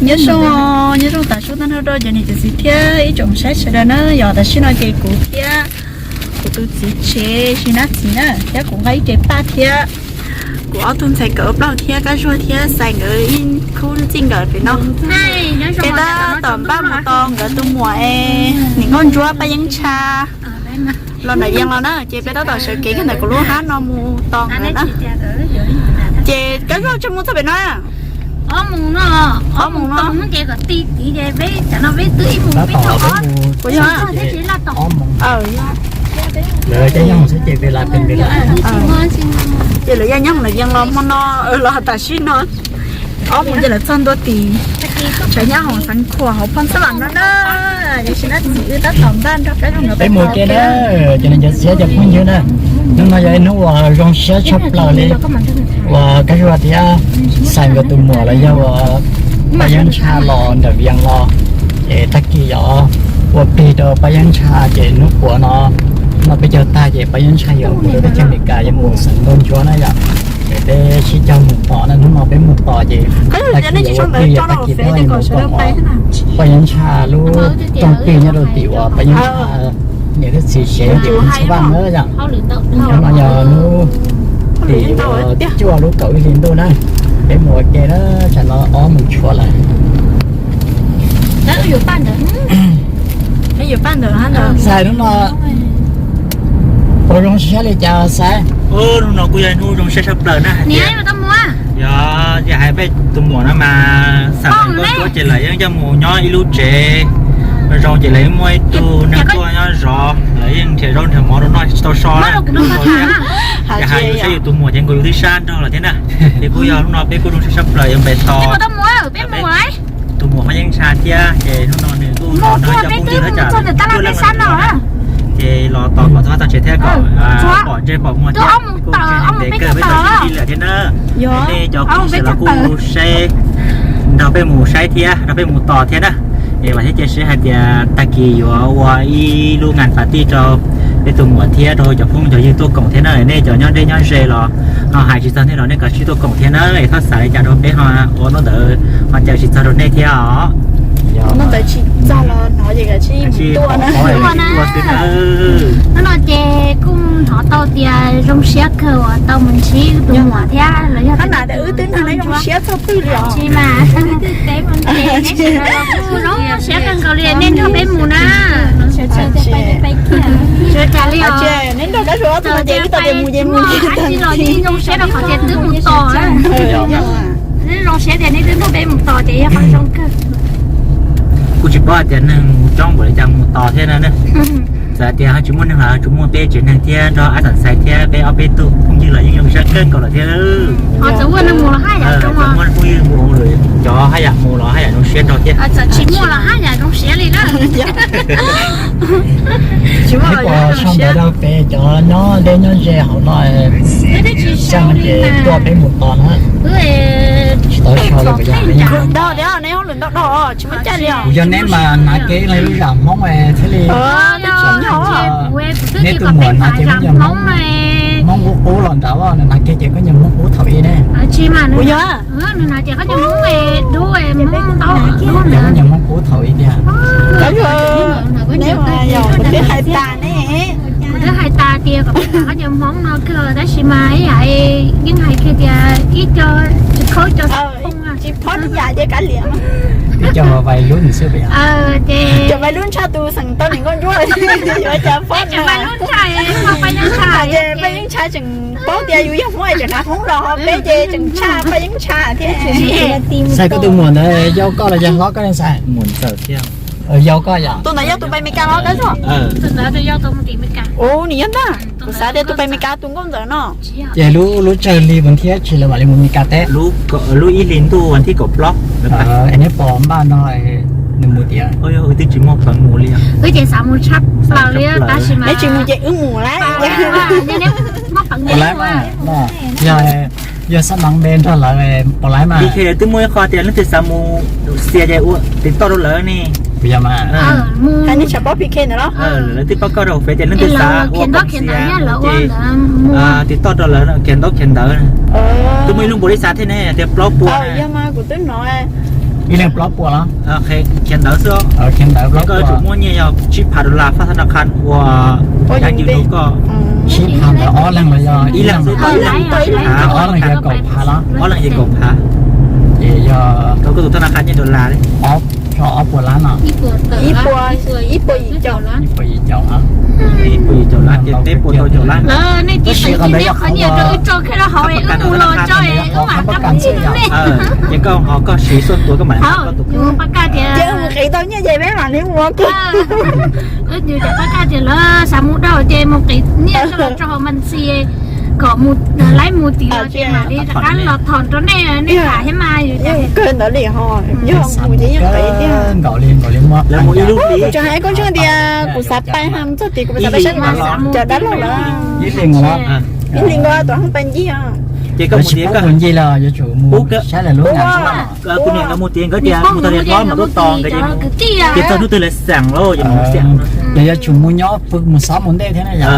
Nyob zoo, nyob zoo tam sim no rau cov niam cov txiv thiab ib tsoom saib sawv daws na. Yog tam sim no ces kuv thiab kuv tus txiv tsev Sis Nab Txiv na thiab kuv nqa ib ce paj thiab kuv ob tug ntxhais nkawd plaub thiab Kab Zuag thiab Xais nkawd ib khub txij nkawm pem no. Ces tab tom npaj mus tos nkawd tus muam es niam nkauj ntsuab Paj Yeeb Tsha los nram Yees los na, ces peb tab tom sawv kev kiag ntawm kuv lub hab no mus tos nkawd na. Ces Kab Zuag tseem mus txog pem no. Ob mus no, ob mus no ces kom ti tid ces peb tam no peb twb ib mus peb tau ob. Kuv yog lawv cov nyob hauv xwb ces peb la peb la. Ces lawv yog nyob hauv lawv Yees los hmo no los tam sim no. Ob mus ces lawv txog ntua tim tshav nyob hauv Xeev Khuam hauv Phoo Xab Vam no na. Ces Sis Nab Txiv wb tab tom npaj nrog Kab Zuag nkawd peb mus ke na. Ces nws cov txiv cov phooj ywg na, hnub no yog ib hnub uas zoo siab tshaj plaws li uas Kab Zuag thiab Xais nkawd tus muam los yog uas Paj Yeeb Tsha los nram Yees los. Ces tag kis yog ua plig rau Paj Yeeb Tsha ces hnub puav no, no peb caug tag ces Paj Yeeb Tsha yuav mus rau teb chaws Amelikas yuav mus xeev nkauj ntsuab na yom. Ces peb sib caug mus tos na, hnub no peb mus tos ces tag kis yuav ua plig, tag kis peb yuav mus koom Paj Yeeb Tsha lub rooj plig nyob rau tim uas Paj Yeeb Tsha niam thiab txiv tsev tim Phoo Xab Vam na yom. Hnub no yog hnub tim uas cuaj lub kaum ib hlis ntuj na. Peb mus ua ke na, tsam no ob mus tshuav lawm. Xais hnub no puas zoo siab li cas Xais? Hnub no kuj yog ib hnub zoo siab tshaj plaws na hais tias, yog yam hais peb tus muam no mas xam nkauj ntsuab ces lawv yeej coj mus nyob ib lub tsev zoo, ces lawv yeej muaj ib tug neeg tuaj nyob zov, lawv yeej nrhiav zaub nrhiav mov rau noj tsis tau so na. Yog hais yus saib yus tus muam ces nkaus yus tib sab nrog lawm thiab na. Ces kuj yog hnub no peb kuj zoo siab tshaj plaws yuav npaj tos tus muam Paj Yeeb Tsha thiab, ces hnub no nws kuj los nrog cov phooj ywg thaj tsam cuaj leej no, ces los tos kom txog txog tsev thiab kom pom ntsej pom muag thiab kuj tsis ntev kawg peb sib ntsib lawm thiab na. Nej cov kuj saib los kuj saib, nrog peb mus saib thiab nrog peb mus tos thiab na. Es vam thiab cia siab hais tias tag kis yuav ua ib lub nkas pas tij rau peb tus muam thiab rau cov phooj cov ywg tuaj koom thiab na. Nej cov nyob deb nyob ze los ho hais tsis txog nej los nej kav tsij tuaj koom thiab na. Es txhob xav li cas rau peb ho ua hnub ntawd ho caw tsis txog rau nej thiab os. Hnub ntawd tsis txog los hnov ces kav tsij mus tuaj na. Hnub no ces kuj hnov tau tias zoo siab kawg uas tau mus ntsib tus muam thiab los yog tus muam zoo siab txog twg li os. Tsis mas, ces neb sawv daws los kuj zoo siab kawg nkaus li nej nrog peb mus na. Sawv daws li os, neb nrog Kab Zuag tus no ces twb tau tias mus ces mus, dab tsi los yeej zoo siab rau qhov tias twb mus tos. Zoo siab tias neb twb nrog peb mus tos ces yog qhov zoo kawg. Kuj tsis paub hais tias neeg mus coob npaum li cas mus tos thiab na. Txawm tias ho tsis muaj neeg los tsuas muaj peb tsev neeg thiab nrog ab tam xais thiab peb ob peb tug phooj ywg los yeej zoo siab kawg nkaus lawm thiab. Ho txawm muaj neeg mus los haj yam, txawm muaj phooj ywg mus lawm cov haj yam mus los haj yam zoo siab rau thiab. Txawm tsis muaj los haj yam zoo siab li na. Tsis muaj los yog zoo siab rau peb cov nyob deb nyob ze hauv no. Xyoo no ces tuaj peb mus tos na. Tsis tau so li puas yog? Ntau thiab, neb hauj lwm ntau dhau, tsis muaj caij li os. Kuv yog neb mas hnav kiag ib leeg lub zam Hmoob thiaj li. Neb tus muam hnav kiag lub zam Hmoob, Hmoob qub qub los nrad, nws hnav kiag ces koj nyias Hmoob qub thaum ub ne. Kuv yog, nws hnav ces koj nyias Hmoob dub, Hmoob qub thaum ub tiag. Neb mas yog kuv twb hais tas ne. Kuv twb hais tas tias kom peb hnav koj cov Hmoob no kawg tab sis mas ib yam yeej hais kiag tias ib co tsis khaub co tsis phob tib yam ces kav liam. Peb cov vais lub xwb, ces cov vais lub ntshai tus xeem tau niam nkauj ntsuab, yuav cas phob, cov vais lub ntshai, Paj Yeeb Tsha, ces Paj Yeeb Tsha tseem paub tias yus yog Hmoob es tseem hnav Hmoob los, peb ces tseem tshaj Paj Yeeb Tsha thiab. Xais, koj tus muam ntawd yau koj los yog hlob koj ne Xais? Yau koj yom? Tus ntawd yog tus pais Meskas los Kab Zuag? Tus ntawd yog tus mus tim Meskas. Ua, nws yog ntag. Kuv xav tias tus pais Meskas tus nkauj ntxawm no. Ces lub, lub tsawg hli vas thib tsis lawv mam li mus Meskas teb? Lub ib hlis ntuj vas thib kaum plaub. Es neb puas npaj no nws mus tias? Wb twb tsis muaj peev mus li. Wb ces xav mus tshaj plaws li tab sis mas neb tsis mus ces wb mus lawm. Yog, yog xab meev npe nrog lawv puas laiv mas. P K twb muaj ib qho tias leej twg xav mus xias ces ua tim toj rau lawv ne. Puas yog mas? Hais nej tsam paub P K ntawd los? Lawv twb paub koj rau hauv fev tias leej twg xav ua koom xias ces tim toj rau lawv khiav ntaub khiav ntawv. Twb muaj ib lub npaum li xav thiab ne tias plaub puas. Yog mas kuv twb hnov. Ib leeg plaub puas los? Khiav ntawv xwb. Khiav ntawv plaub puas. Koj yuav tsum muaj nyiaj yog tsib phav dollar faj thab naj qha ua, ua yug nug koj. Tsib phav ntawd ob leeg los yog ib leeg? Ob leeg yog kaum phav los? Ob leeg yog kaum phav. Ces yog koj tus thab naj qha nyiaj dollar li ob, ob puas lab no? Ib puas, ib puas yim caum. Ib puas yim caum lab. Ib puas yim caum lab ces peb puas rau caum lab. Tab sis qhov ntawd yog qhov uas, ces koj ho koj siv xoj tua koj mam li, ces mus qiv tau nyiaj ces peb mam li mus. Tias lawv xav mus dau ces mus qiv nyiaj rau hauv mas ntxi kom mus laib mus tim los ces mam li rov qab los thom rau nej, nej tham thiab mas. Kawg ntawd li ho, yog mus ces yeej qiv thiab. Nkaus li, nkaus li muab, tseem hais koj ntseeg tias kuv xav pais ha, mus txog tid kuv xav pais saib cov dab laug lawm. Ib hlis nkaus, ib hlis nkaus tus hoob pais ncig os. Ces koj mus ncig los yuav tsum mus saib lawv lub, kuv niam nkawd mus tias nkawd tias mus txog tias hlob mas tuaj tos nkawd ces, ces txog hnub twg lawv xeem los ces mus xeem. Lawv yuav tsum mus nyob pw mus xob mus ntej thiab na yom.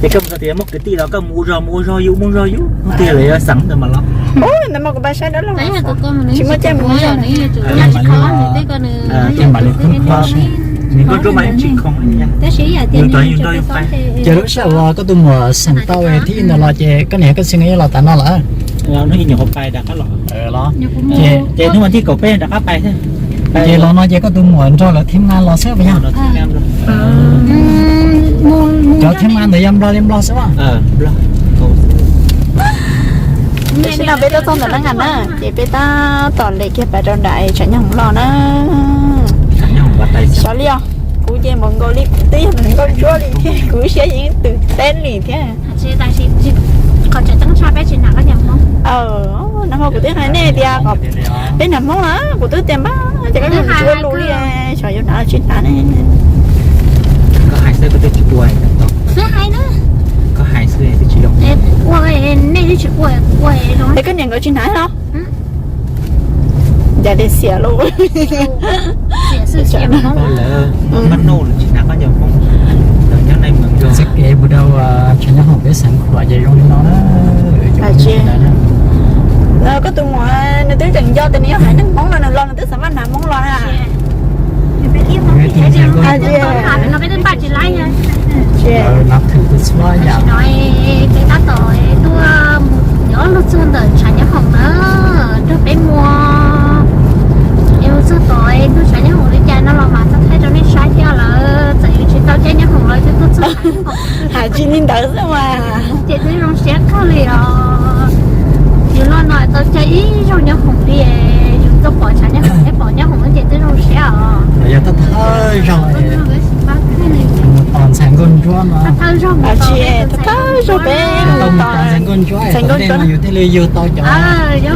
Ces koj mus txog tias muaj kwv tij los koj mus ua zog, mus ua zog yus, mus ua zog yus, hnub twg lawv yuav xeem ntawd mas los. Ntawd mas kuv pais saib dab laug, tsis muaj caij mus. Ces mam li, ces mam li, ces lub sij hawm uas koj tus muam xeem tau thib ib ntawd los ces koj niam koj txiv nkawd yeej los tas no lawm. Los, ces hnub vas thib kaum peb rov qab pais thiab. Ces los no ces koj tus muam nrog lawv thib nab los xwb puas yog? Cov thib nab ntawd yog nplog li nplog xwb mas. Tam sim no peb tuaj txog ntawm lab ngas na, ces peb tab tom lem kiag pais rau nram tshav nyob hoom los na. Xyov li os, kuv ces npaum nkaus li twb yog nkauj ntsuab li thiab, kuv siab yeej twb teb li thiab. Qhov tseem ceeb tshaj peb tsis hnav koj cov Hmoob. Nag hmo kuv twb hais nej tias peb hnav Hmoob na, kuv twb tias npab ces koj tsis ua lus li, xyov yuav hnav los tsis hnav ne. Koj hais xwb koj twb tsis ua. Xwb hais na. Koj hais xwb twb tsis ua. Ua nej twb tsis ua, ua zoo. Es koj niam nkawd tsis hnav los? Cas li xiam lauj. Xiam xwb xiam Hmoob. Lawv mab noj tsis hnav koj cov Hmoob. Txoj kev mus rau tshav nyob hoom peb xeev Khuam ces zoo li no na. Koj tus muam nws twb tseem nco tias nws yuav hais neeg Hmoob no, nws los nws twb xav maj hnav Hmoob los na. Peb tab tom tuaj mus nyob lug txog ntawm tshav nyob hoom na, nrog peb mus. Es mus txog tod ntuj tshav nyob hoom li cas no los mam thaij rau nej saib thiab lawm, txawm yus tsis tau caij nyob hoom los twb tuaj txog tshav nyob hoom. Hais tsis li ntawd xwb mas. Ces twb zoo siab kawg li os. Yus los no tau caij ib zaug nyob hoom li, yus tuaj pom tshav nyob hoom thiab pom nyob hoom ces twb zoo siab os. Yog thawj thawj zaug mus tos ntxhais nkauj ntsuab no. Thawj thawj zaug mus tos, thawj thawj zaug peb mus tos ntxhais nkauj ntsuab, ntxhais nkauj ntsuab no yus thiaj li yug tau cov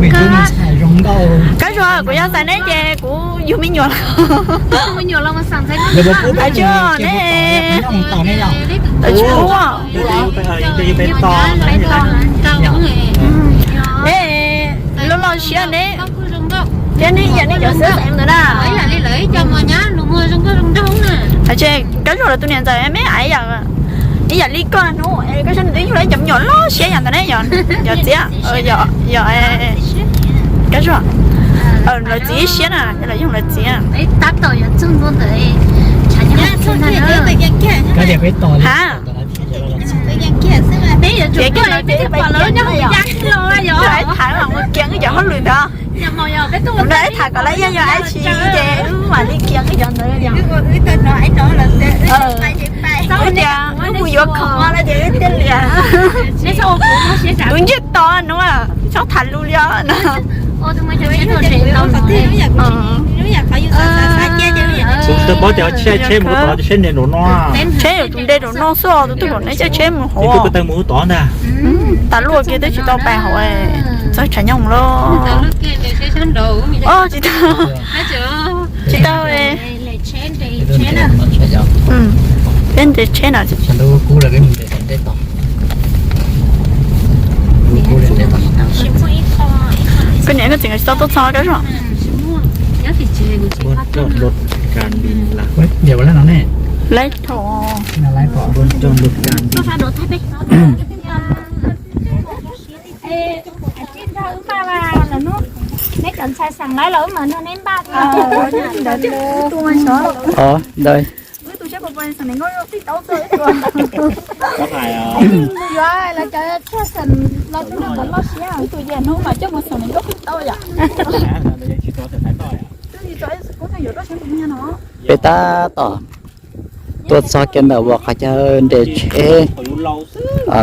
me tub me ntxhais zoo nkauj. Kab Zuag, kuv yog ntxhais neb ces kuv yug me nyuam los. Hais tsis ne, tsis pub. Loj loj siab ne, thiab nej yam nej cov xwb xeem ntawd na. Hais tsis, Kab Zuag lawv tus niam ntxawm me ais yam ib yam li koj hnub, koj saib nws twb yug lawv cov me nyuam loj siab yam ntawd ne, yog txiv, yog Kab Zuag, lawv txiv siab na, lawv yug lawv txiv. Peb tos ha. Peb yuav tsum tuaj, peb thiaj pom lawv nyob hauv ya los yog. Peb tham cov hauj lwm ntawd. Kuv nrog wb tham kom lawv yog yog dab tsi ces wb mam li khiav wb cov ntawd yog. Wb tias wb mus yuav khoom no ces wb thiaj liam. Kuv ntsej to no, txhob tham lus li os no. Kuv twb paub tias tsheb, tsheb mus tod tsheb niam nraum no. Tsheb yuav tsum nte nraum no xwb os, tus twg kom neb caij tsheb mus hauv. Tus ko taw mus tod ntag. Tas luaj kiag twb tsis tau pais hauv, txog tshav nyob lawm. Tsis tau, tsis tau. Peb ntes tsheb na. Koj niam koj txiv nkawd tsis tau tuaj txog Kab Zuag. Lawv thaum Cov ntxhais xeem laib los wb mam nrog neb npaj thiab. Ntawd. Yuav los cov txhiaj xeem los txog nrog kom loj siab. Tus yam hnub mas coj mus xeem nkauj tau yom. Peb tab tom tuaj txog kiag ntawm uas qhov chaw nres tsheb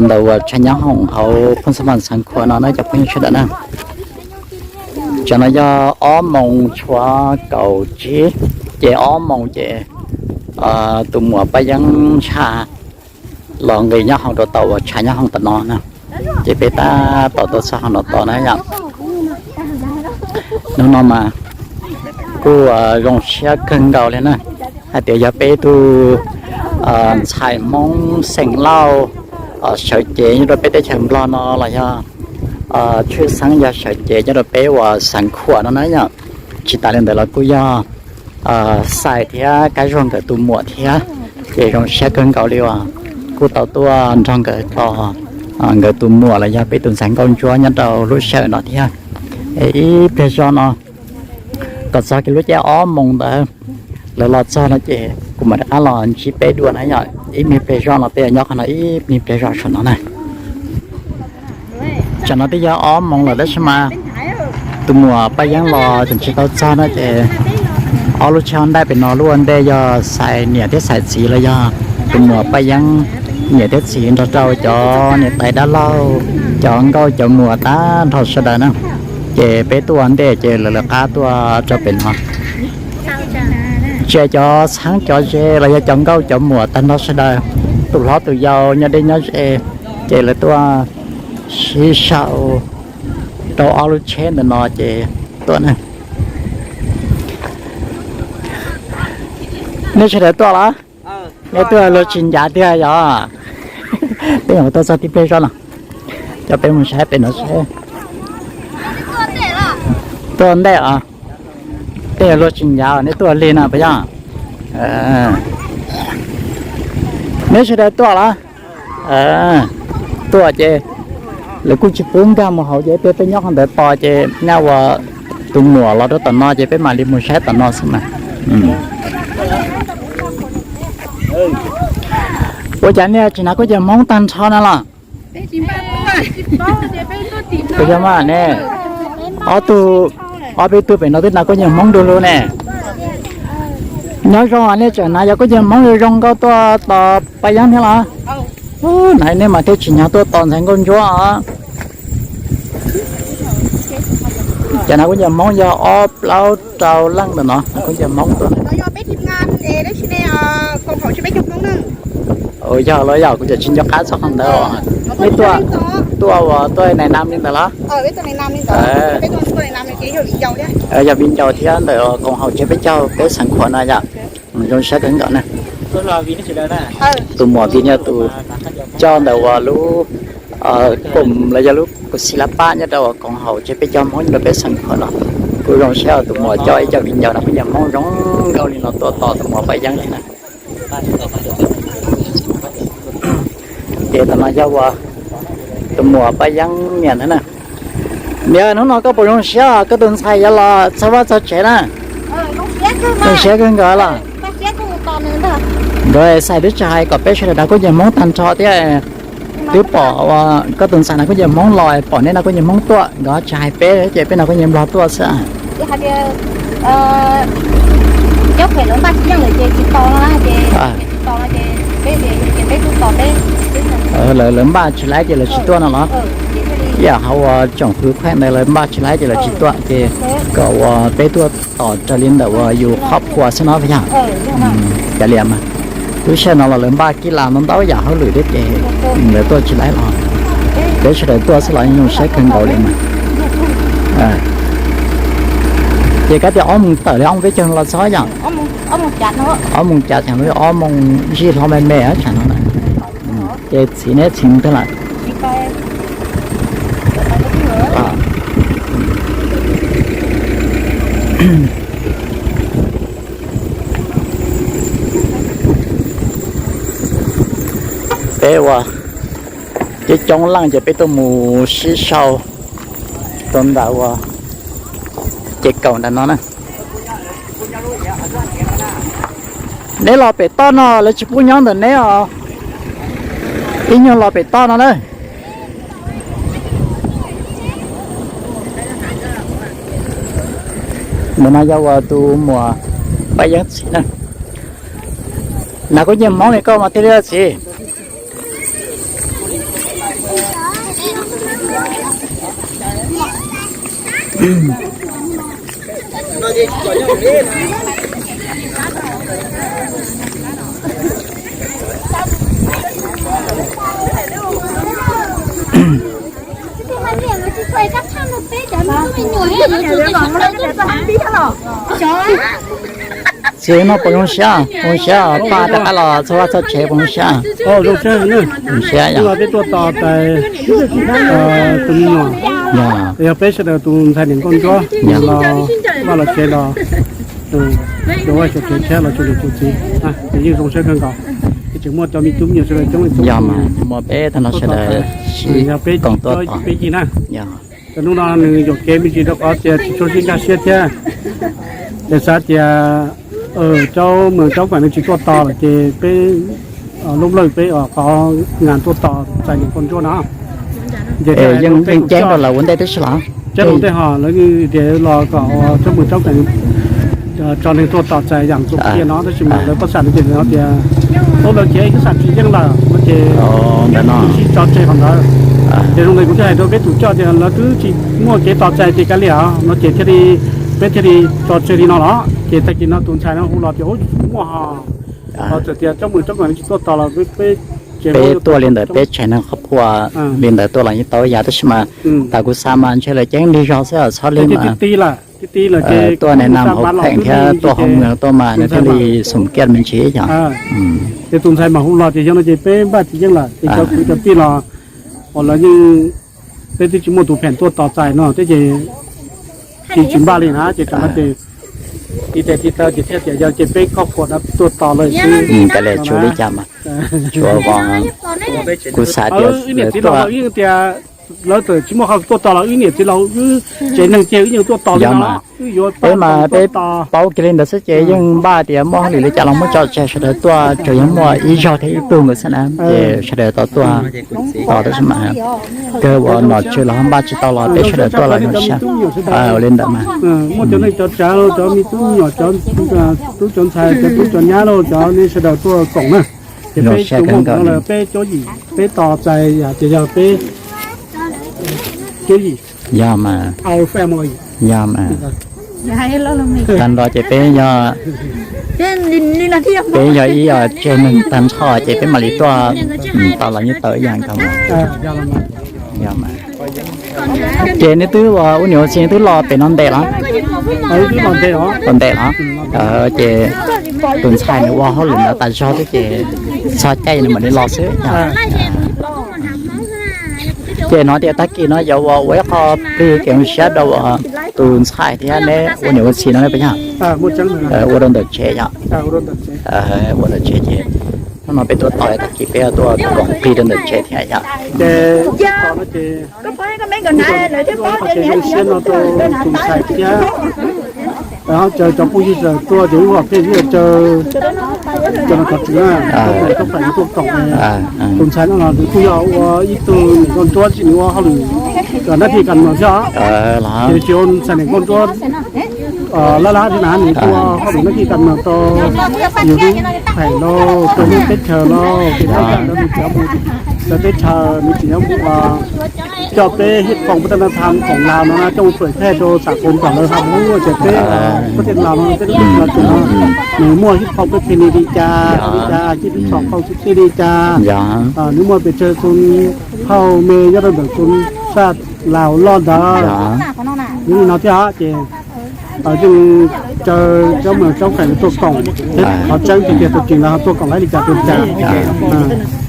ntawm uas tshav nyob hoom hauv Phooj Xab Mas Xeev Khuam no na cov phooj ywg sawv daws na. Tsam no yog ob moos tshuav kaum tsib, ces ob moos ces tus muam Paj Yeeb ntshai los nqis nyob hoom rau tom uas tshav nyob hoom tom no na. Ces peb tab tom tuaj txog hoom no tom na yom. Hnub no mas kuj zoo siab kawg nkaus li na, hais tias yog peb tug ntxhais Hmoob xeem Lauj sawv cev nyob rau peb teb chaws Nplog no los yog tshwj xeeb yog sawv cev nyob rau peb uas Xeev Khuam no na yom. Tsis tas li ntawd los kuj yog Xais thiab Kab Zuag nkawd tus muam thiab, ces zoo siab kawg nkaus li uas kuj tau tuaj nrog nkawd tos nkawd tus muam los yog peb tus ntxhais nkauj ntsuab nyob rau lub sij hawm no thiab. Es ib pliag zog no kom txog kiag lub caij ob moos ntawd lawv los txog no ces kuv mam rov qab los ntsib peb dua na yom. Ib me pliag zog no peb yuav nyob qhov no ib me pliag zog saum no na. Tsam no twb yog ob moos lawm tab sis mas tus muam Paj Yeeb los tseem tsis tau txog no ces ob lub tsheb hauv ntaj pem no lub ua ntej yog Xais niam thiab Xais txiv los yog tus muam Paj Yeeb niam thiab txiv nrog rau cov niam tais dab laug, cov nkauj cov muam tag nrho sawv daws na. Ces peb tuaj ua ntej ces lawv lawv qab tuaj rau pem no. Tsis hais cov txheeb cov ze los yog cov nkauj cov muam tag nrho sawv daws, tus hlob tus yau nyob deb nyob ze, ces lawv tuaj sib sau rau ob lub tsheb ntawm no ces tuaj na. Nej sawv daws tuaj los? Nej tuaj luag tsis ncav tiag yog? Peb nyuam qhuav tuaj txog tib pliag zog no, coj peb mus saib pem no seb. Tuaj ntej os. Tej luag tsis ncav nej tuaj lig no puas yog? Neb sawv daws tuaj los? Tuaj ces lawv kuj tsis pub nkag mus hauv ces peb peb nyob qhov ntawd tos ces nyaj ua tus muam los rau tom no ces peb mam li mus saib tom no xwb mas. Ua cas nej tsis hnav kuj yog Hmoob tag nrho na los? Puas yog mas ne? Ob tug, ob peb tug pem no twb hnav kuj yog Hmoob du lug ne. Nyob zoo nej tseem hnav yog kuj yog Hmoob zoo zoo nkauj tuaj tos Paj Yeeb thiab los? Hnav nej mas thiaj tsis hnyav tuaj tos ntxhais nkauj ntsuab os. Cov hnav kuj yog Hmoob yog ob plaub rau leej ntawm no kuj yog Hmoob tuaj. Yog los yog kuv cov tsis nco qab txog qhov ntawd. Nej tuaj, tuaj uas tuaj nais nam li ntawd los? Yog viv ncaus thiab ntawm koom haum tsiab peb caug peb Xeev Khuam no yom. Zoo siab kawg nkaus na. Tus muam vim yog tus coj ntawm uas lub koom los yog lub koom xis lab pab nyob rau uas koom haum tsiab peb caug Hmoob nyob rau peb Xeev Khuam no. Kuj zoo siab tus muam coj ib co viv ncaus no kuj yog Hmoob zoo nkauj li no tuaj tos tus muam Paj Yeeb li na. Ces tom no yog uas tus muam Paj Yeeb niam ntawd na. Niam, hnub no koj puas zoo siab koj tus ntxhais yuav los txog vaj txog tsev na? Zoo siab kawg nkaus los? Nkawd Xais twb tsis hais kom peb sawv daws hnav kuj yog Hmoob tag nrho thiab. Twb pom koj tus ntxhais hnav kuj yog Hmoob los, pom neb hnav kuj yog Hmoob tuaj, nkawd tsis hais peb ces peb hnav kuj yog Nplog tuaj xwb. Lawv npaj tsis laib ces lawv tsis tuaj no los? Yam hauv uas tsoom kwv phooj ywg ntawd lawv npaj tsis laib ces lawv tsis tuaj ces kom uas peb tuaj tos raws li ntawm uas yus qhov phuas xwb no puas yog? Cov liam mas lub sij hawm no los lawv npaj kib las ntau ntau yam hauj lwm thiab ces lawv tuaj tsis laib los. Peb sawv daws tuaj xwb los zoo siab kawg nkaus li mas. Ces kav tias ob moos tawm li ob moos peb caug los txog yom? Ob moos cas tseem li ob moos zij hlo me me tsam no na. Ces txiv neb txiv twg lawm? Peb ua coob coob leej ces peb tuaj mus sib sau rau ntawm uas Ces kaum ntawm no na. Neb los pem toj no lawv tsis pub nyob ntawm neb os. Ib nyuag los pem toj no na. Ntawm no yog uas tus muam Paj Yeeb txiv na. Nas kuj nyiam Hmoob li koj mas thiaj li txiv. Txiv no puas zoo siab, zoo siab Paj rov qab los txog vaj txog tsev puas zoo siab? Zoo siab yom. Peb tuaj tos tus me nyuam, yog peb sawv daws tus ntxhais niam nkauj ntsuab los vaj los tsev los, tus vaj tsev thiab los tsev niam tsev txiv, ces yeej zoo siab kawg nkaus. Ces tseem muaj cov me tub me nyuam sawv daws coob li coob. Yog mas muaj peb tag no sawv daws sib koom tuaj tos peb yig na. Yog. Hnub no nws yuam kev me ntsis rau qhov tias tsis tshua sib nkag siab thiab. Ces xav tias cov moos coob kam nws tsis tuaj tos lawm ces peb lub lawj peb qhov nkas tuaj tos ntxhais niam nkauj ntsuab no. Yeej ceeb rau lawv ua ntej tib si los? Ceeb rau ua ntej ho lawv tias los kom cov moos coob kam tso neeg tuaj tos txais yam tus tiag no tab sis mas lawv pab xam no ces lawv tias ua lawv kev ib xam tsis yeej lawm no ces sib tso tseg qhov ntawd. Ces zoo li kuv twb hais rau peb tus coj tias lawv twb tsis muaj kev tos txais ces kav liam no ces thiaj li peb thiaj li tso tseg li no los ces tag kis no tus ntxhais no hu los tias ub tsis muaj ho. Txawm tias cov moos coob kam tsis tuaj tos los peb, peb tuaj li ntawd peb tsev neeg qhov pua li ntawd tuaj los yeej tau yam tab sis mas tas kuv xav mas ntshe lawv ceeb lig zog xwb txhob lig mas. Tuaj neeg nam hauv pheem thiab tuaj hauv mws tuaj mas nws thiaj li xum kiaj me ntsis yog. Ces tus ntxhais mas hu los ces yog no ces peb npaj tsis yeej lawm ces cov kwv cov tij los uas lawv yeej, peb twb tsis muaj tus pheem tuaj tos txais no thiab ces tsis tsis npaj li na ces tam no ces tib tes tib taw ces thiaj tias yog ces peb koj phuam no tuaj tos lawm xwb. Kav liam tsuav li cas mas tsuav kuv xav tias wb niam txiv laus los wb yeej tias lawv txawm tsis muaj qhov tuaj tos los wb niam txiv laus wb tsev neeg ces wb yeej tuaj tos li no. Peb mas peb paub kiag li ntawd xwb ces yeej npaj tias muaj hauj lwm li cas los muab tso tseg sawv daws tuaj tsuas yog muaj ib zaug thiab ib tug ntawd xwb na ces sawv daws tau tuaj tos tab sis mas kawg uas nom tswv los npaj tsis tau los peb sawv daws tuaj los zoo siab ua li ntawd mas. Muaj cov neej cov tsav los cov me tub me nyuam cov tub cov ntxhais cov tub cov nyab los cov nej sawv daws tuaj koom na. Ces peb tus muaj no peb cuaj yim peb tos txais yam ces yog peb cuaj yim. Yog mas, yog mas. Tag nrho ces peb yog, peb yog ib yog tseg neeg tag nrho ces peb mam li tuaj tos los yeej tau ib yam nkaus. Yog mas. Ces neb twb ua ub niam ua txiv twb los pem no ntev los? Los ntev los? Ces tus ntxhais nws ua hauj lwm no tas zog xwb ces txog caij nws mam li los xwb. Ces no tias tag kis no yuav ua ua ib qho plig kev zoo siab rau tus ntxhais thiab neb ua niam ua txiv no puas yog? Ua rau ntawm tsev yom. Ua ntawm tsev ces hnub no peb tuaj tos tag kis peb tuaj koom plig rau ntawm tsev thiab yom. Ces zoo siab no rau tus ntxhais thiab caw cov phooj ywg sawv daws tuaj ces wb vam thiaj caw cov no cov tswv na, cov phooj ywg tuaj koom. Tus ntxhais no los nws kuj yog ua ib tug niam nkauj ntsuab tsis nws ua hauj lwm nab thij kas mas thiab. Ces tsis ua ntxhais niam nkauj ntsuab lab lab thiab na, nws kuj ua hauj lwm nab thij kas mas rau yus lub phem lauj, rau lub teb chaws lauj, ces nws tsis nyob mus rau teb chaws, nws tsis nyob mus coj peb hib qoo peb taj nab tham koom Laus no coj mus pawm thej rau xam koom kom lawv ha mus ces peb peb tej Laus no peb lub teb chaws no nws muaj hib qoo peb phe ni li cas li cas, cej peb txhom qhau xwb cej li cas, nws muaj pes tsawg xu phauj me nyob rau ntawm xu saj Laus loj ntawd. Yog li no thiab ces yeej caw cov mloog coob feem tuaj koom, qhov tseeb tiag tiag tus tseem lawv ho tuaj koom laib li cas tus cas.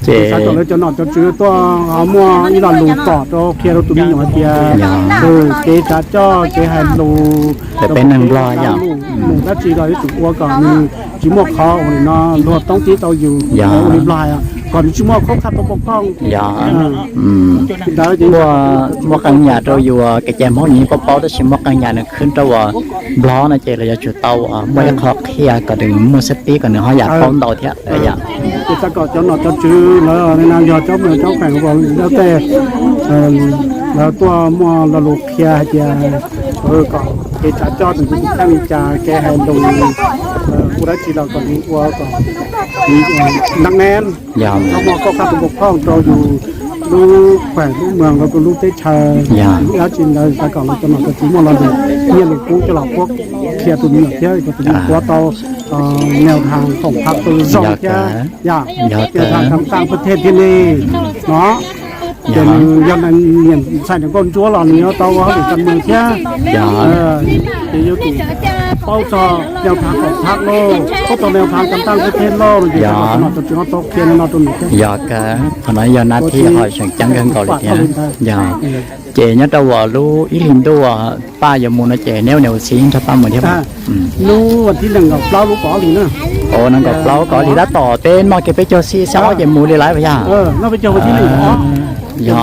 Ces xav kom lawv cov nom cov tswv tuaj muaj ib lo lus pom rau qhia rau tus me nyuam hais tias, kev tsav coj kev hais lus, peb neeg Nplog yog mus dab tsi los yuav tsum ua kom nws tsis muaj qhov uas no luag toob tib tau yus, ua li Nplog hais, kom nws tsis muaj khaub khaj tau pov khooj. Yog, muaj qee yam rau yus kev cai Hmoob nws yeej paub paub, tab sis muaj qee yam nws khwv rau uas Nplog no ces lawv yuav tsum tau muaj ib qho qhia kom nws muaj xab tib kom nws ho yam paub ntau thiab. Ces xav kom cov nom cov tswv lawv no yog cov muaj cov kheem uas lawv tej, lawv tuaj muaj lo lus qhia hais tias kom kev tsav coj nws tus thaj li cas, kev hais lus, ua dab tsi los kom nws ua kom nws nab neb, txhob muaj khaub khaj tus pov khooj rau yus lub kheem lub moos los rau lub teb chaws, dab tsi ntawd xav kom lawv cov nom cov tswv muaj lo lus, nyiaj lus kub coj los qhuab qhia tus me nyuam thiab kom tus me nyuam qhuab tau neo thas khoom phav tau zoo thiab, yog neo thas kam tag pawg thej thiaj li no. Ces nws yog nws niam ntxhais nws nkauj ntsuab los nws yuav tau ua hauj lwm kas moos thiab. Ces yuav tsum paub txog neo thas khoom phav lauj, paub txog neo thas kam tag pawg thej lauj no ces nom cov tswv no tau qhia no rau nws thiab. Yog, qhov no yog nab thib ho seem ceeb kawg nkaus li thiab. Yog, ces nyob rau uas lub ib hlis ntuj uas Paj yuav mus no ces neb ua niam ua txiv nrog Paj mus thiab. Lub vas thib nees nkaum plaub lub kaum ob hlis na. Nees nkaum plaub kaum ob hlis tab tom peb noj kiag peb caug xib xyoo ob ces mus li lawm yog? Yog.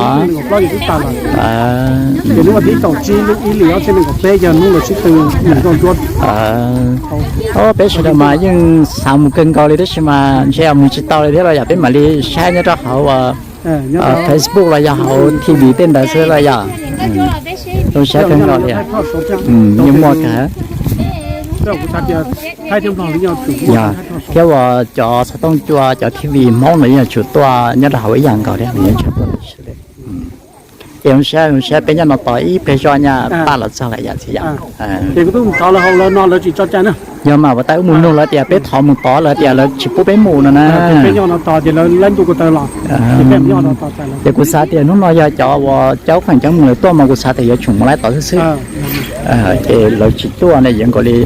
Ces lub vas thib kaum tsib lub ib hlis ob txhiab nees nkaum peb yog hnub lawv sib tw, nkauj ntsuab. Peb sawv daws mas yeej xav mus kawg nkaus li tab sis mas ntshe mus tsis tau li thiab los yog peb mam li saib nyob rau hauv Facebook los yog hauv T V tej ntawd xwb los yog. Zoo siab kawg nkaus li. Yeej muaj kawg. Yog, thiab uas cov xov tooj cua cov T V Hmoob los yeej yuav tsum tuaj nyob rau hauv ib yam nkaus thiab. Ces zoo siab, zoo siab peb nyob no tos ib pliag zoj nyaj Paj los txog lawm yam txiv yam. Yog mas uas tais wb mus nug lawv tias peb thov mus tod lawv tias lawv tsis pub peb mus no na. Ces kuv xav tias hnub no yog cov uas caub feem ceeb mus lawv tuaj mas kuv xav tias yuav tsum mus laib tod xwb xwb. Ces lawv tsis tuaj ne yuav nkaus li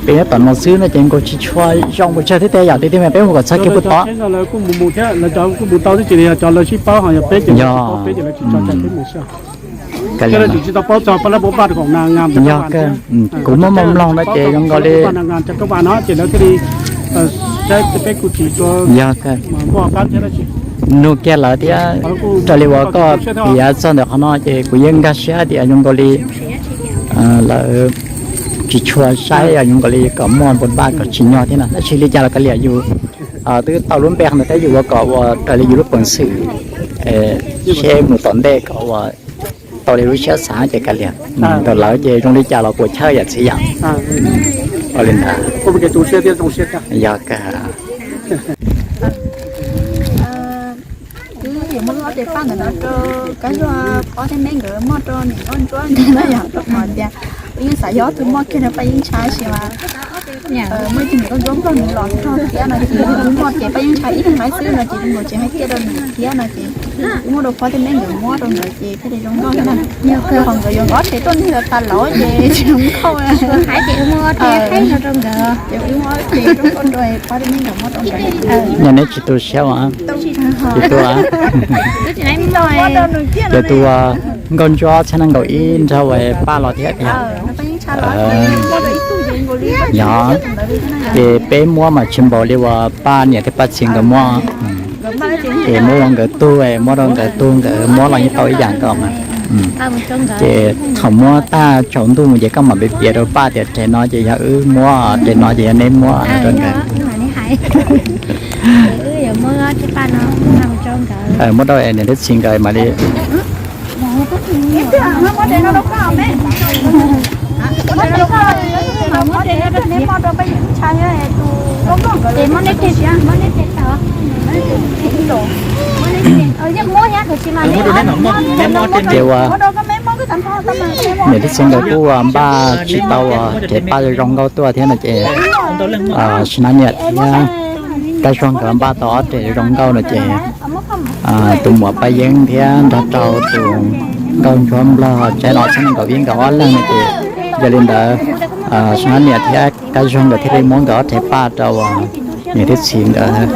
peb nyob tom no xwb no ces nkaus tsis tshua zoo pes tsawg thiab tiag yom, tiag tiag mas peb mus kom txog kiag pem tod. Yog, kuv muaj mloog no ces zoo nkaus li yog nug kiag lawv thiab raws li uas koj piav txog ntawm qhov no ces kuv yeej nkag siab tias zoo nkaus li lawv tsis tshua saib, zoo nkaus li kom muaj npau npaj kom tsim nyog thiab no. Tab sis li cas los kav liam yus twb tau lub npe qhov ntawd thiab yus ua kom ua raws li yus lub peev xwm seb mus tom ntej kom ua tau li lub siab xav ces kav liam. Ntawm lawv ces zoo li cas los puas chawj yam txiv yam. Ua li ntawd. Yog kawg. Wb yuav muab lub ob tes paj ntawm no rau Kab Zuag Phob thiab Meb nkawd muab rau niam nkauj ntsuab nkawd na yom, rau qhov tias wb yeej xav yog ob tug muaj kiag rau Paj Yeeb Ntsha sis mas muaj ib tug niam nkauj ntsuab Nplog nws los txog thiab no ces wb muaj ces Paj Yeeb Ntsha ib leeg lawm xwb no ces wb mam tsis hais kiag rau nws thiab no ces wb muab rau Phob thiab Meb nkawd muab rau nkawd ces thiaj li zoo nkauj thiab na. Qhov nkawd yuav nkawd ob tsev tuaj nrog tas laus ces tsis zoo nkauj. Hais tias wb muab ob tsev rau nkawd. Ces wb muab ob tsev rau nkauj rau Phob thiab Meb nkawd muab rau nkawd. Yog neb tsis tu siab mas tsis tu. Ces tus nkauj ntsuab txhiab nees nkaum ib nrog Paj los thiab tiag. Yog, ces peb muab mas tsis npaum li uas Paj niam thiab Paj txiv nkawd muab. Ces muab ua nkawd tug, muab rau nkawd tug nkawd muab los yeej tau ib yam nkaus mas. Ces thaum muab tag tsaus ntuj mus ces koj mam piav piav rau Paj tias tes no ces yog wb muab, tes no ces yog neb muab rau nkawd. Muab rau niam thiab txiv nkawd mam li. Ces ua niam thiab txiv nkawd kuj ua npaj tsis tau ua tes Paj zoo nkauj tuaj thiab no ces Sim Nab niam thiab Kab Zuag nkawd npaj tau ob tes zoo nkauj no ces tus muam Paj Yeeb thiab nrog rau tus nkauj ntsuab Nplog tsev no txhiab nees nkaum ib nkawd ob leeg no ces yog li ntawd Sim Nab niam thiab Kab Zuag nkawd thiaj li muab nkawd ob tes Paj rau niam thiab txiv nkawd.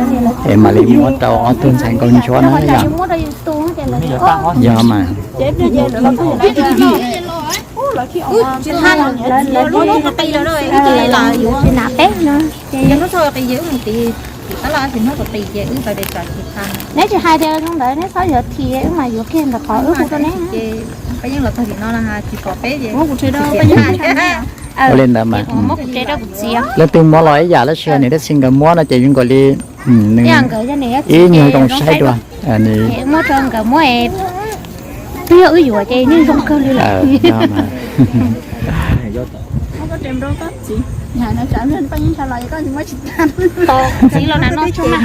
Es mam li muab rau ob tug ntxhais nkauj ntsuab na yom. Yog mas. Tsis hais tias zoo ntawd neb txhob yuav thim, wb mas yuav kiag ntawm qhov wb hu rau neb. Ua li ntawd mas. Leej twg muab los ib yam, tab sis nws tab sis nkawd muab no ces zoo nkaus li ib nyuag zoo saib dua. Muab rau nkawd muab, twb yog wb yuav ces yeej zoo kawg li lawm. Txiv los na no tso na.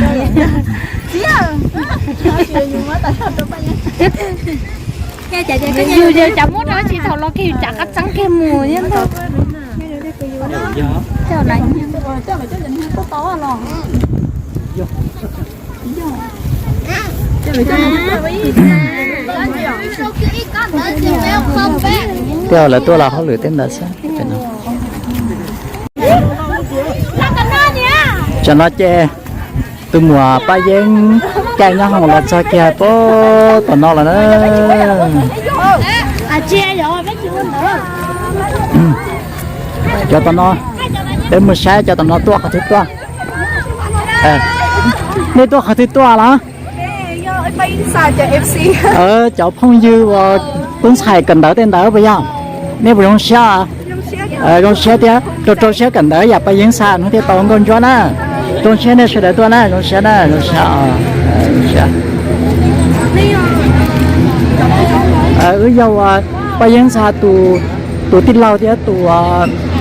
Yus yus cas muab rau tsis thaum los kiag yus tsam qab txeeb kiag mus nyob ntag. Tej lawv tuaj los hauj lwm tej ntawd xwb. Tsam no ces tus muam Paj Yeeb caij nyoob hoom los txog kiag puag tom no lawm na. Cov tom no, peb mus saib cov tom no tuaj qhov twg tuaj. Nej tuaj qhov twg tuaj los? Cov phooj ywg uas tub ntxhais kawm ntawv tej ntawd puas yog? Nej puas zoo siab? Zoo siab thiab rau rau siab kawm ntawv yam Paj Yeeb xa hnub thiaj tau nkauj ntsuab na. Zoo siab nej sawv daws tuaj na, zoo siab na, zoo siab. Wb yog uas Paj Yeeb xa tus tij laug thiab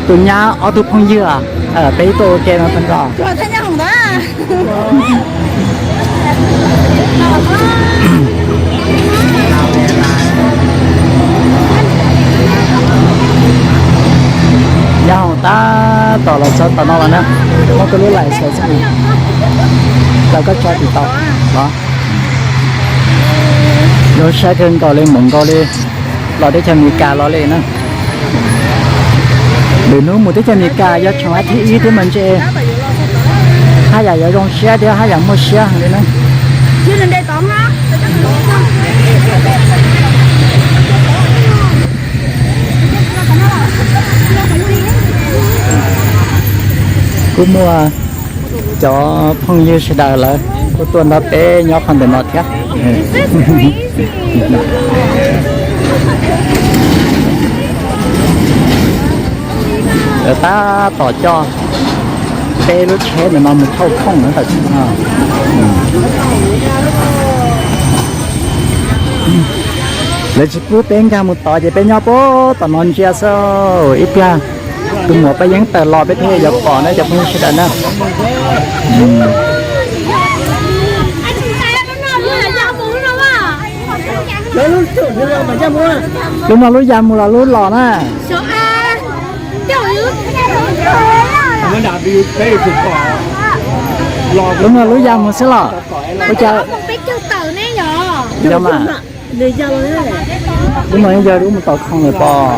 tus nyab ob tug phooj ywg, peb tuaj ua ke no tag nrho. Nyoob hoom tab tom los txog tom no los na, muab koj lub lais xaws xwb, tau koj tso tim tau los. Zoo siab kawg nkaus li, mus nkaus li los teb chaws Amelikas los li na. Lwm hnub mus teb chaws Amelikas yog tshoov thib ib thiab mas ntshe haj yam yuav zoo siab thiab haj yam muaj siab heev li na. Kuj muaj cov phooj ywg sawv daws lawv kuj tuaj nrog peb nyob qhov ntawm no thiab. Lawv tab tom coj peb lub tsheb ntawm no mus thauj phooj na tam sim no. Lawv tsis pub peb nkag mus tod ces peb nyob puag tom no ntsia xwb. Ib pliag tus muam Paj Yeeb tawm los peb thiaj yuav pom na cov phooj ywg sawv daws na. Lub no lub ya mus los lub los na? Lub no lub ya mus xwb los? Ua cas? Yog mas. Lub no yog lub mus tau khoo lawm pom.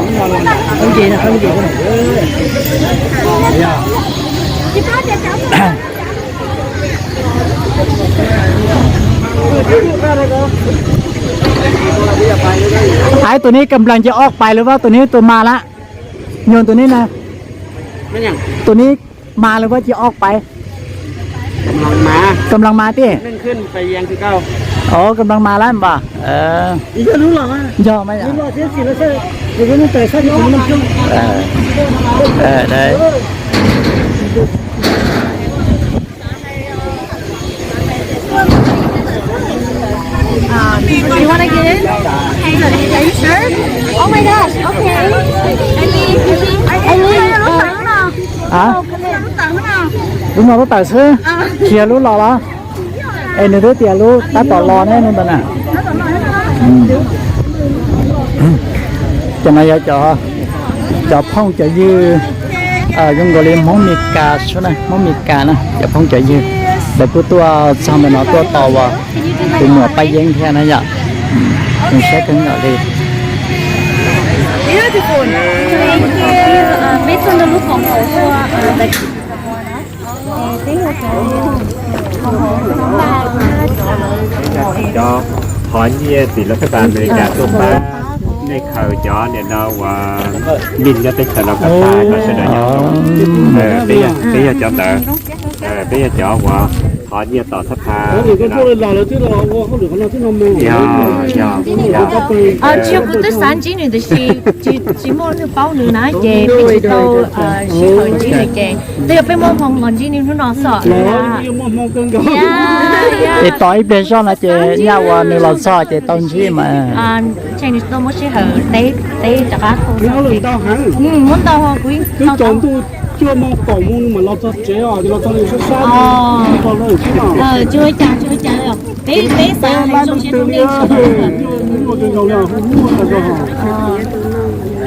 Ais, tus ni kam nplas ces ob pais lawm, tus ni tus mas lawm. Nyuag tus ni na, tus ni mas lawm, ces ob pais. Kam nplas mas tiag. Kam nplas mas lawm npam. Yog mas. You wanna get in? Are you sure? Oh my gosh, okay. I mean, I mean, uh, Hab? Lub no lub tawm xwb, tsis yog lub los los? Es nws twb tias lub tab tom los ne no ntag na. Cov no yog cov phooj cov ywg, zoo nkaus li Hmoob Mes Kas xwb na, Hmoob Mes Kas na, cov phooj cov ywg. Lawv kuj tuaj txog ntawm no tuaj tos uas tus muam Paj Yeeb thiab na yom. Zoo siab kawg nkaus li. Peb tuaj nrog lub koom haum ua, peb ua cov koom haum Qhov nyiaj tim lawv peb pas Amelikas tuaj pab nej khaws cov niam no uas mij nyob teb chaws no kom tag kom sawv daws nyob zoo. Peb yog cov ntawd, peb yog cov uas thov nyiaj tom xab pha. Yog, yog, yog. Tsis yog kuv twb xav ntsib nws tiam sis tsis muaj neeg paub nws na ces peb tsis tau sij hawm ntsib nws ces twb yog peb muaj hmoo los ntsib nws hnub no xwb. Es tos ib pliag zoj no ces nyaj uas nws los txog ces tau ntsib mas. Ntshe nws tsis tau muaj sij hawm teb, teb rov qab. Muab ntau, kuv twb tsaus ntuj cuaj moo kaum moo nws mam los txog tsev os, los txog nws sab sab. Tsis ua cas, tsis ua cas. Peb, peb xav hais zoo siab rau nej.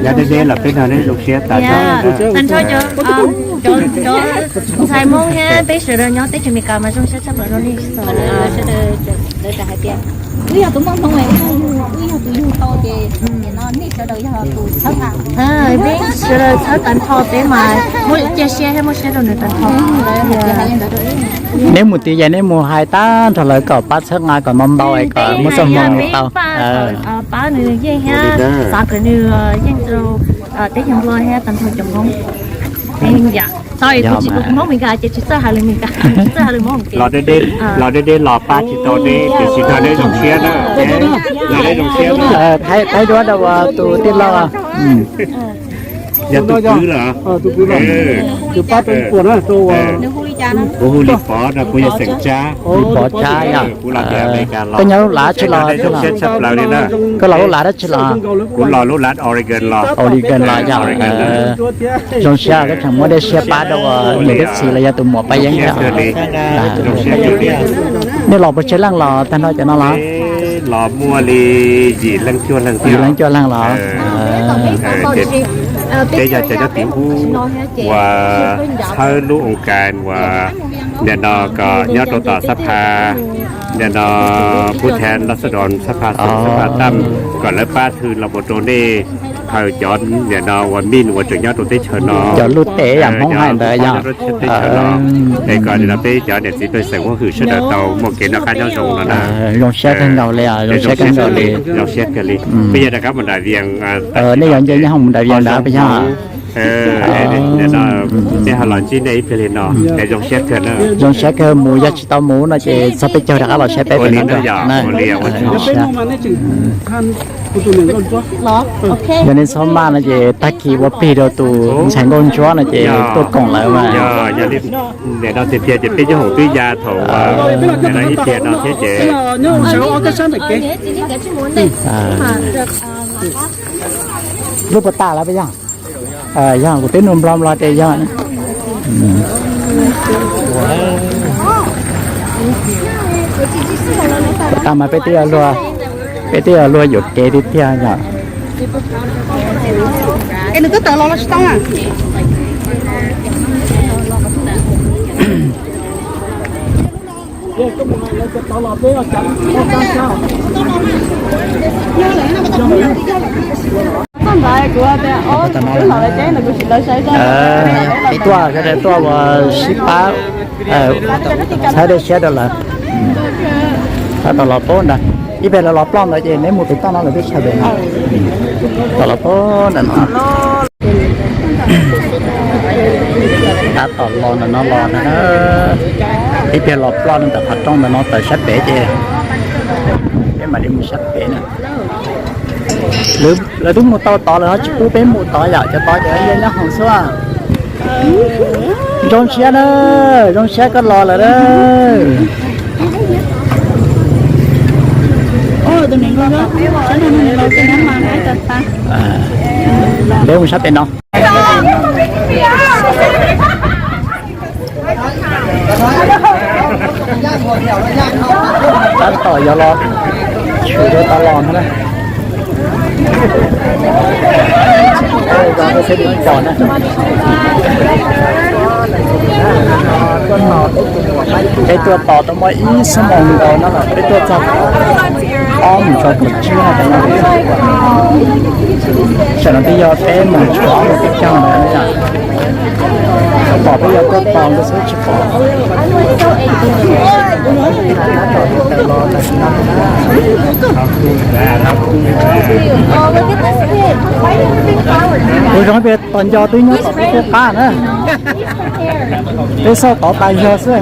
Yav deb deb los peb nrog nej zoo siab tas zog. Tag nrho cov, cov ntxhais Hmoob thiab peb sawv daws nyob teb chaws Amelikas mas zoo siab tshaj plaws rau nej sawv daws. Lawv hais tias wb yog tus muaj hmoo, wb yog tus yug tau ces no nej sawv daws yog tus txhawb nqa. Peb sawv daws txhawb tag nrho peb mas muaj cia siab thiab muaj siab rau nws tag nrho. Neb mus tid ces neb mus hais tag nrho lawv kom pab txhawb nqa kom ntau ntau es kom muaj txoj hmoo mus tau. Pab nws yeej thiab xav kom nws yeej rau teb chaws Nplog thiab tag nrho cov Hmoob. Txhob tus tsis tus Hmoob Amelikas ces tsis txawj hais lus Amelikas, tsis txawj hais lus Hmoob. Los deb deb los pab tsis tau neb tiam sis nrog neb zoo siab na. Nrog neb zoo siab. Thaij duab rau tus tij laug. Yog tus kwv los? Kuv hu li Pov no, kuv yog xeem Tsab. Li Pov Tsab yog. Koj nyob lub lav dab tsi los? Koj los lub lav dab tsi los? Kuv los lub lav Oregon los. Oregon los yog. Zoo siab koj tseem muab dej siab pab rau niam thiab txiv los yog tus muam Paj Yeeb thiab. Nej los puas tsawg leej los tag nrho cov no los? Los muaj li yim leej cuaj leej thiab. Yim leej cuaj leej los? Peb yog cov nyob tim ub uas txhawb lub oo kas uas nim no kom nyob rau tom xab pha, nim no pub thev los xab doos xab pha xab pha tam kom lawv pab thw los mus rau nej khaws cov nim no uas mij uas tseem nyob rau teb chaws no. Cov lub teb yam Hmoob hais ntawd yog teb chaws no, es kom nim no peb cov niam txiv pej xeem huab hwm sawv daws tau muaj kev noj qab nyob zoo no na. Zoo siab kawg nkaus li, zoo siab kawg nkaus li. Zoo siab kawg li. Peb yog rov qab mus nram Vias, nej yuav nce nyob hoom mus nram Vias ntawd peb yog. Peb ho los ntsib nej ib pliag li no es zoo siab kawg na. Zoo siab kawg, mus yog tsis tau mus no ces txog peb caug rov qab los saib peb pem no. Yog nej txhob maj no ces tag kis ua plig rau tus ntxhais nkauj ntsuab no ces tuaj koom lawm mas. Nim no tiag tiag ces peb cov hoom twb ya thaum nim no ib pliag no thiab ces. Lub puas tas lawm peb yog? Yog kuv twb nug nplog nplog tias yog. Puas tas mas peb twb, peb twb yuav luag yuam kev tiag tiag yog. Tuaj, tuaj ua sib pab, txhawb dej siab rau lawv. Tab tom los pab ntawd, ib pliag lawv los ploj ntawd ces neb mus pem toj no lawv twb sawv daws no. Tom los pab ntawm no. Tab tom los ntawm no los na, ib pliag los ploj ntawm qhov rooj ntawm no tawm sab pem ces peb mam li mus sab pem na. Lawv twb mus tau tod lawm no tsis pub peb mus tod yom, cov tod ces nyob hoom xwb. Zoo siab na, zoo siab koj los lawm na. Peb mus sab pem no. Tab tom yuav los tshwm rau tod los no na. Peb tuaj tos tau muaj ib xuab moos nkaus no los peb tuaj txog ob moos tso kaum tsib no. Tam no, tam no twb yog peb moos tshuav ob moos peb caug ntawd na. Pom peb yog tuaj tos nkawd xwb tsis pom. Kuv zoo peb tos nco twb nyob tom peb qab na. Peb xauj tod tas yog xwb.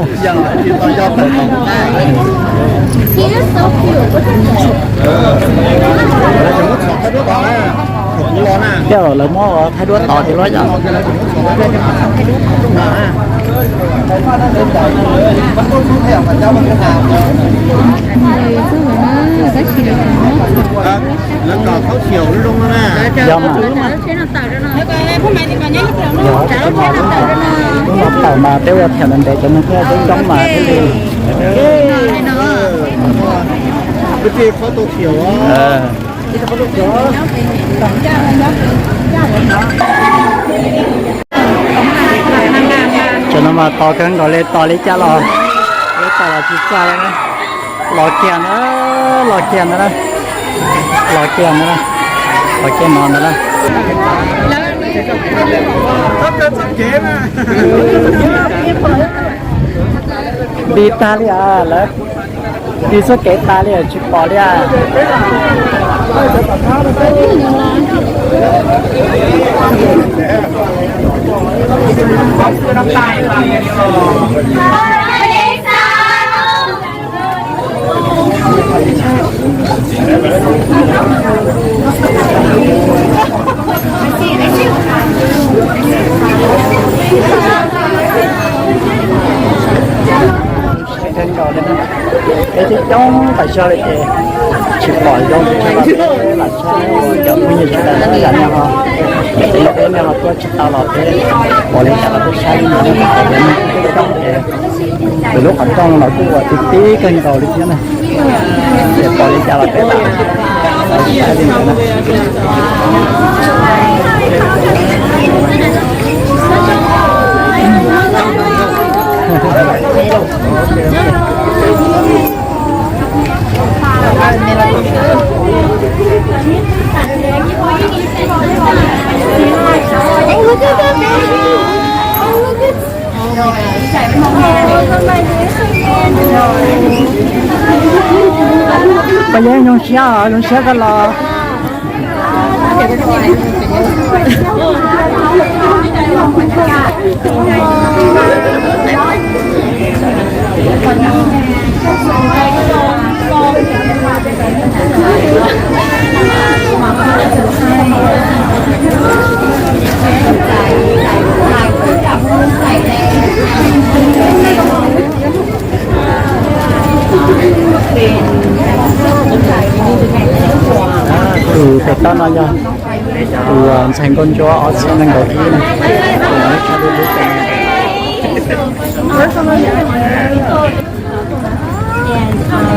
Tej zaum lawv muab thaij duab tod ces luab yom. Yog mas. Yog, lub no tawm mas peb ua thiam ntev ntev cov neeg thiaj coob coob mas thiaj li. Tam no mas tos kawg nkaus li, tos li cas los, li cas los tsis txog li na. Los kiag na, los kiag na, los kiag na, los kiag no ntag na. Nti tag li as lawv, nti txoj kev tas li tsis pom li as. Kawg nkaus li na. Peb coob coob tas zog li ces tsis pom zoo tsis pom peb lam saib cov phooj ywg sawv daws na, yam nej ho, yam txawm yog peb nej ho tuaj tsis tau los peb ua li cas los peb saib li ntawd na, cov neeg coob coob ces lwm lub qhov rooj los kuj ua tib tib kawg nkaus li thiab na. Ces pom li cas los peb lam saib li ntawd na. Pab Yeeb, zoo siab, zoo siab koj los. Tus pem toj no yog tus ntxhais nkauj ntsuab ob txhiab nees nkaum ib na. And, um,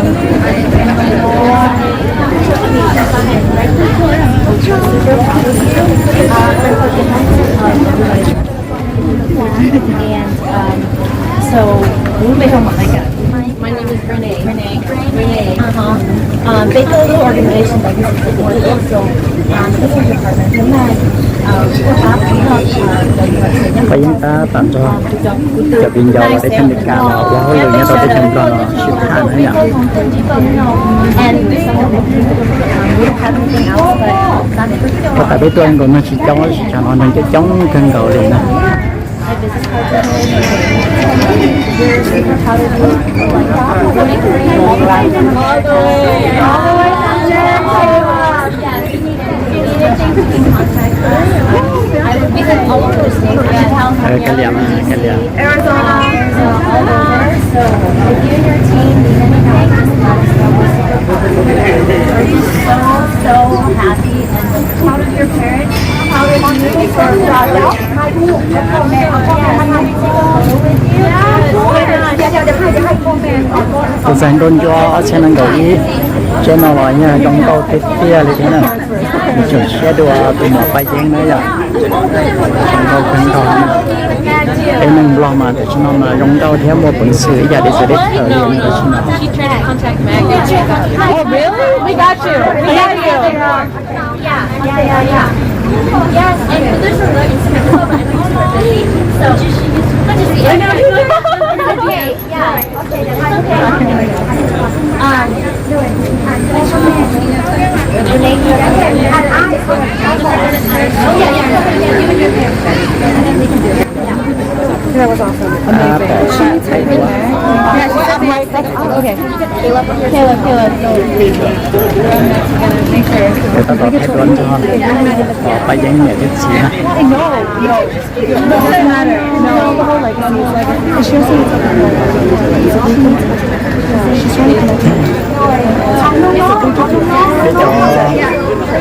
And, um, so, who made home like us? My name is Renee. Renee. Renee. Uh-huh. Um, they have a little organization that uses the board, so, um, this is department. Hôm nay, um, chúng tôi có phối hợp, uh, với, Pab Yeeb tab tom nrog cov viv ncaus los teb chaws Amelikas los ua hauj lwm nyob rau teb chaws Nplog no sib tham na yom. And, um, we don't have anything else, but that's pretty cool. Tab tom peb tuaj nkaus neeg tsis coob, tab sis tsam no neeg coob coob kawg nkaus li na. Kav liam, kav liam. Arizona, so all over. So if you and your team need anything, just let us know. We're so, so happy and proud of your parents, proud of you for brought up. Tus ntxhais nkauj ntsuab ob txhiab nees nkaum ib, tsev no los yog zoo nkauj tiag tiag li thiab na. Tseem siab dua tus muam Pab Yeeb na yom. Zoo nkauj kawg nkaus. Peb neeg Nplog mas tam sim no mas zoo nkauj thiab muaj peev xwm ib yam li txawv teb chaws li tam sim no. Oh, really? We got you. We got you. Yeah, yeah, yeah, yeah. Yes, and there's a lot of, so, That was awesome. Amazing. She needs to be there. Yeah, she's up next. That's awesome. Okay. Caleb, Caleb, Caleb. Tab tom thaij duab nrog Paj Yeeb niam thiab txiv na. No, no. Doesn't matter. No, the whole legacy is legacy. She also needs to be there. Peb cov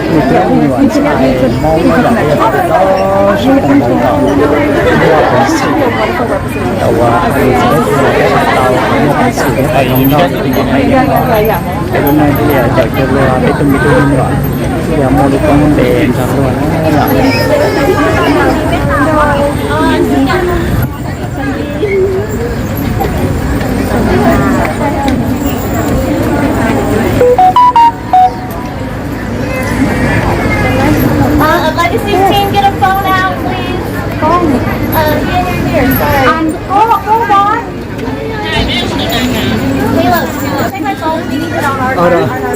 me tub me nyuam ntxhais Hmoob los peb yog tau sib tau ntawv los muaj peev xwm, tau ua peev xwm tau muaj peev xwm thiab tau zoo nyob rau tus me nyuam Paj Yeeb no. Peb lub neej thiaj li caum cuag luag, peb tus me tub me nyuam thiaj li muaj lub koob npe nrog luag na. Uh, a legacy team, get a phone out, please. Phone. Uh, here, here, here, sorry. And go, go, boy. Caleb, take my phone. We need to put on our, our, our, our,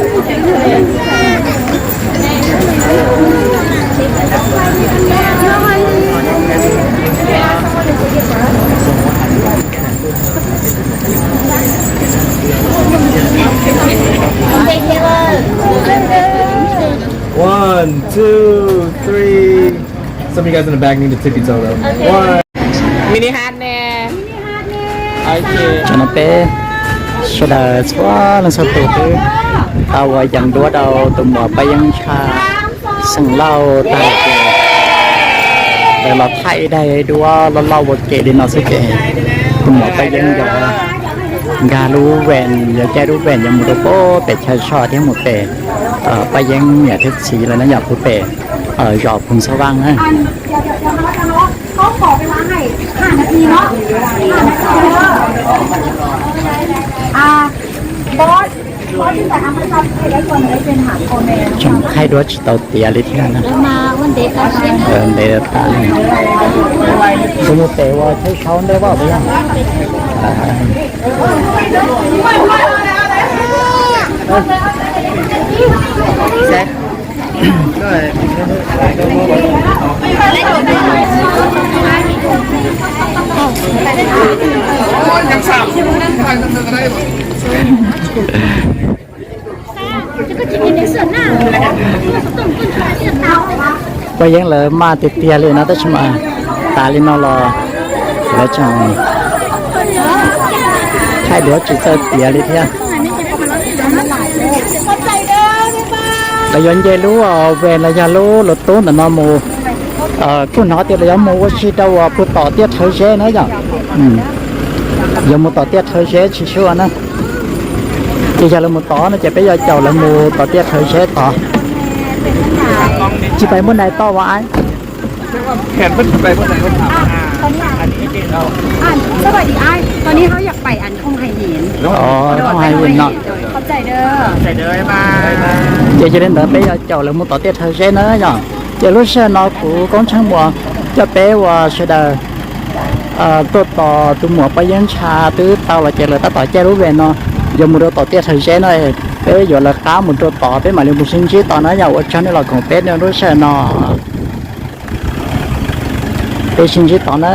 Okay, Caleb. One, two, three. Some of you guys in the back need to tip each other. Okay. One. Mini hat ne. Tam no peb sawv daws txhua leej txhua tus twb tau ua yees duab rau tus muam Paj Yeeb Ntsha xeem Lauj tag lawm ces lawv los thaij ib daim duab loj loj ua ke li no xwb ces tus muam Paj Yeeb yuav nkag lub van, yuav caij lub van yuav mus rau pem chaw so thiab mus pem Paj Yeeb niam thiab txiv lawv na, yog puag pem zos Phoos Xab Vaj na. Tseem thaij duab tsis tau tiav li thiab na. Ntev tas li. Kuv mus pem ua thaij saub ntej vaj puas yog? Paj Yeeb lawv maj tiag tiag li no tab sis mas tas li no los lawv tseem thaij duab tsis txawj tiav li thiab. Lawv yuav nce lub van los yog lub lub tub ntawm no mus. Kuj hnov tias lawv yuav mus ua si rau uas puag tom Tiaj Rhawv Zeb na yom. Yuav mus tom Tiaj Rhawv Zeb tsis sub na. Ces yog lawv mus tod no ces peb yuav caum lawv mus tom Tiaj Rhawv Zeb tod. Tsis pais muaj nais toj vas. Sawv daws, tau nais toj vas. Ces yog li ntawd peb yuav caum lawv mus tom Tiaj Rhawv Zeb na yom. Ces lub sij hawm no kuv Koob Tsheej Muas coj peb ua sawv daws tuaj tos tus muam Paj Yeeb Ntsha twb tau los ces lawv tab tom caij lub van no yuav mus rau tom Tiaj Rhawv Zeb no. Peb yuav lawv qab mus rau tod peb mam li mus sib ntsib tod na yom. Ua tsaug nej los koom peb lub sij hawm no. Peb sib ntsib tod na.